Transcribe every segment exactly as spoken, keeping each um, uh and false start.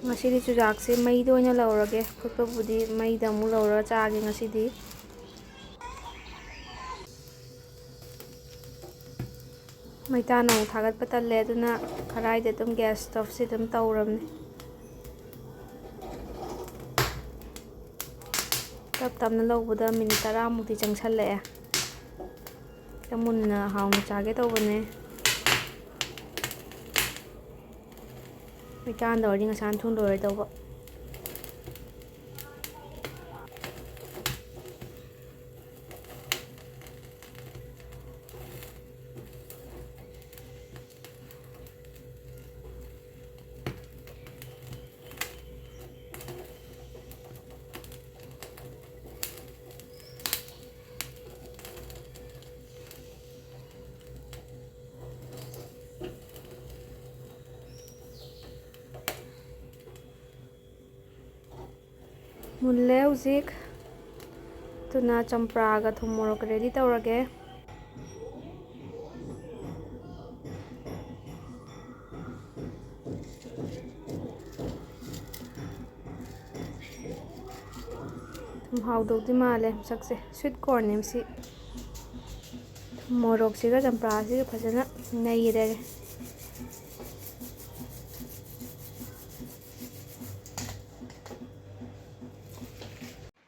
ꯉꯁꯤꯗꯤ ꯆꯨꯖꯥꯛꯁꯦ ꯃꯩꯗ ꯑꯣꯏꯅ ꯂꯧꯔꯒꯦ꯫ ꯐꯨꯠꯄꯕꯨꯗꯤ ꯃꯩꯗ ꯑꯃꯨꯛ ꯂꯧꯔꯒ ꯆꯥꯒꯦ ꯉꯁꯤꯗꯤ꯫ ꯃꯩꯇꯥꯟ ꯑꯃꯨꯛ ꯊꯥꯒꯠꯄ ꯇꯜꯂꯦ, ꯑꯗꯨꯅ ꯈꯔꯥꯏꯗ ꯑꯗꯨꯝ gas stove ꯁꯦ ꯑꯗꯨꯝ ꯇꯧꯔꯕꯅꯦ꯫ ꯇꯞ ꯇꯞꯅ ꯂꯧꯕꯗ ꯃꯤꯅꯤꯠ ꯇꯔꯥꯃꯨꯛꯇꯤ ꯆꯪꯁꯜꯂꯛꯑꯦ꯫ ꯈꯤꯇꯪ ꯃꯨꯟꯅ ꯍꯥꯎꯅ ꯆꯥꯒꯦ ꯇꯧꯕꯅꯦ꯫ ꯃꯩꯇꯥꯟꯗ ꯑꯣꯏꯔꯗꯤ ꯉꯁꯥꯏꯅ ꯊꯨꯅ ꯂꯣꯏꯔꯗꯧꯕ꯫ ꯃꯨꯜꯂꯦ ꯍꯧꯖꯤꯛ꯫ ꯑꯗꯨꯅ ꯆꯝꯄ꯭ꯔꯥꯒ ꯊꯨꯝ ꯃꯣꯔꯣꯛꯀ ready ꯇꯧꯔꯒꯦ꯫ ꯑꯗꯨꯝ ꯍꯥꯎꯗꯧꯗꯤ ꯃꯥꯜꯂꯦ ꯃꯁꯛꯁꯦ꯫ Sweet corn ꯅꯦ ꯃꯁꯤ꯫ ꯃꯣꯔꯣꯛꯁꯤꯒ ꯆꯝꯄ꯭ꯔꯥꯁꯤꯒ ꯐꯖꯅ ꯅꯩꯔꯒꯦ꯫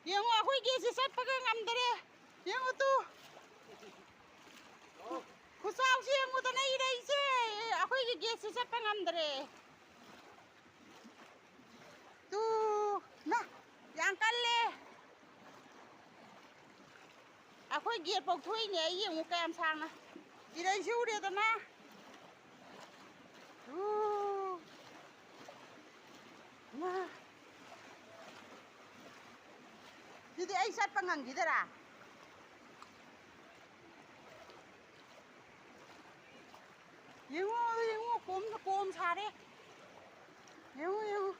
ꯌꯦꯡꯉꯣ, ꯑꯩꯈꯣꯏ ꯒꯦꯠꯁꯦ ꯆꯠꯄꯒ ꯉꯝꯗꯔꯦ꯫ ꯌꯦꯡꯉꯨ ꯇꯨ꯫ ꯈꯨꯆꯥꯎꯁꯦ ꯌꯦꯡꯉꯨꯗꯅ ꯏꯔꯩꯁꯦ꯫ ꯑꯩꯈꯣꯏꯒꯤ ꯒꯦꯠꯁꯦ ꯆꯠꯄ ꯉꯝꯗꯔꯦ꯫ ꯇꯨ꯫ ꯃꯥ, ꯌꯥꯝ ꯀꯜꯂꯦ꯫ ꯑꯩꯈꯣꯏ ꯒꯦꯠ ꯐꯥꯎ ꯊꯣꯛꯏꯅꯦ, ꯑꯩ ꯌꯦꯡꯉꯨ ꯀꯌꯥꯝ ꯁꯥꯡꯅ꯫ ꯏꯔꯩꯁꯦ ꯎꯔꯦꯗꯅ꯫ ꯎ꯫ ꯃꯥ꯫ ꯁꯤꯗꯤ ꯑꯩ ꯆꯠꯄ ꯉꯝꯈꯤꯗꯔꯥ? ꯌꯦꯡꯉꯣ, ꯌꯦꯡꯉꯣ, ꯀꯣꯝ, ꯀꯣꯝ ꯁꯥꯔꯦ꯫ ꯌꯦꯡꯉꯣ, ꯌꯦꯡꯉꯣ꯫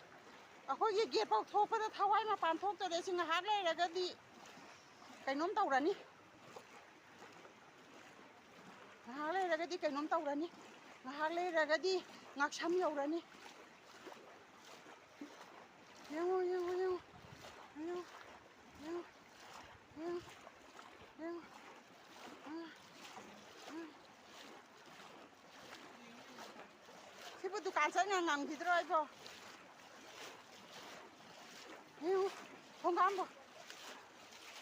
ꯑꯩꯈꯣꯏꯒꯤ ꯒꯦꯠ ꯐꯥꯎ ꯊꯣꯛꯄꯗ ꯊꯋꯥꯏ ꯃꯄꯥꯟ ꯊꯣꯛꯇꯔꯦ꯫ ꯁꯤ ꯉꯥꯏꯍꯥꯛ ꯂꯩꯔꯒꯗꯤ ꯀꯩꯅꯣꯝ ꯇꯧꯔꯅꯤ꯫ ꯉꯥꯏꯍꯥꯛ ꯂꯩꯔꯒꯗꯤ ꯀꯩꯅꯣꯝ ꯇꯧꯔꯅꯤ꯫ ꯉꯥꯏꯍꯥꯛ ꯂꯩꯔꯒꯗꯤ ꯉꯥꯛꯁꯝ ꯌꯧꯔꯅꯤ꯫ ꯗꯨꯀꯥꯟ ꯆꯠꯉꯝ ꯉꯝꯈꯤꯗ꯭ꯔꯣ ꯑꯩꯕꯣ? ꯌꯦꯡꯉꯨ, ꯊꯣꯡꯒꯥꯟꯕꯣ꯫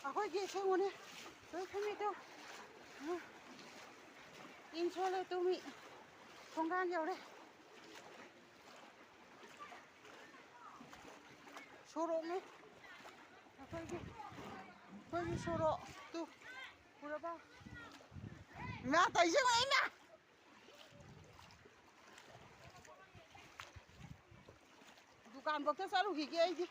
ꯑꯩꯈꯣꯏꯒꯤ ꯁꯦꯡꯉꯨꯅꯦ꯫ ꯂꯣꯏ ꯐꯝꯃꯤꯗꯣ꯫ ꯎꯝ꯫ ꯏꯟ ꯁꯣꯜꯂꯦ ꯇꯨꯃꯤ꯫ ꯊꯣꯡꯒꯥꯟ ꯌꯧꯔꯦ꯫ ꯁꯣꯔꯣꯛꯅꯤ꯫ ꯑꯩꯈꯣꯏꯒꯤ, ꯑꯩꯈꯣꯏꯒꯤ ꯁꯣꯔꯣꯛ꯫ ꯇꯨ꯫ ꯎꯔꯕ? ꯏꯃꯥ ꯇꯧꯏꯁꯦ ꯌꯦꯡꯉꯨ, ꯏꯃꯥ! ꯗꯨꯀꯥꯟ ꯐꯥꯎꯇ ꯆꯠꯂꯨꯈꯤꯒꯦ ꯑꯩꯗꯤ꯫